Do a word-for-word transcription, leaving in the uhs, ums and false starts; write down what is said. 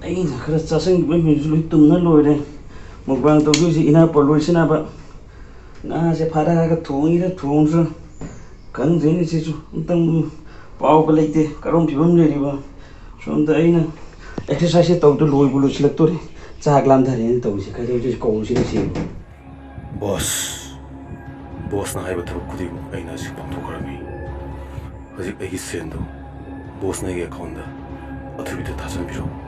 ꯑꯩꯅ ꯈꯔ ꯆꯥꯁꯤꯟꯈꯤꯕ ꯃꯌꯥꯝꯁꯨ ꯂꯣꯏ ꯇꯨꯝꯅ ꯂꯣꯏꯔꯦ꯫ ꯃꯨꯛꯕꯥꯡ ꯇꯧꯗꯣꯏꯁꯦ ꯏꯅꯥꯛꯄ ꯂꯣꯏꯁꯤꯟꯅꯕ꯫ ꯉꯥꯁꯦ ꯐꯥꯔꯛꯑꯒ ꯊꯣꯡꯉꯤꯔ ꯊꯣꯡꯗ꯭ꯔꯥ ꯈꯪꯗ꯭ꯔꯦꯅꯦ꯫ ꯁꯤꯁꯨ ꯑꯝꯇꯪ ꯄꯥꯎꯒ ꯂꯩꯇꯦ꯫ ꯀꯔꯝ ꯐꯤꯕꯝ ꯂꯩꯔꯤꯕ? ꯁꯣꯝꯗ ꯑꯩꯅ ꯑꯦꯛꯁꯔꯁꯥꯏꯁꯁꯦ ꯇꯧꯗ ꯂꯣꯏꯕꯨ ꯂꯣꯏꯁꯤꯜꯂꯛꯇꯣꯔꯦ꯫ ꯆꯥꯛ ꯂꯥꯝꯊꯔꯦꯅ ꯇꯧꯔꯤꯁꯦ꯫ ꯀꯩꯗꯧꯗꯣꯏꯁꯦ ꯀꯧꯔꯨꯁꯤꯅ ꯁꯤꯕꯨ꯫ ꯕꯣꯁ, ꯕꯣꯁꯅ ꯍꯥꯏꯕ ꯊꯕꯛ ꯈꯨꯗꯤꯡꯃꯛ ꯑꯩꯅ ꯍꯧꯖꯤꯛ ꯄꯥꯡꯊꯣꯛꯈ꯭ꯔꯃꯤ꯫ ꯍꯧꯖꯤꯛ ꯑꯩꯒꯤ ꯁꯦꯟꯗꯣ ꯕꯣꯁꯅ ꯑꯩꯒꯤ ꯑꯦꯀꯥꯎꯟꯗ ꯑꯊꯨꯕꯤꯗ ꯊꯥꯖꯤꯟꯕꯤꯔꯛꯎ꯫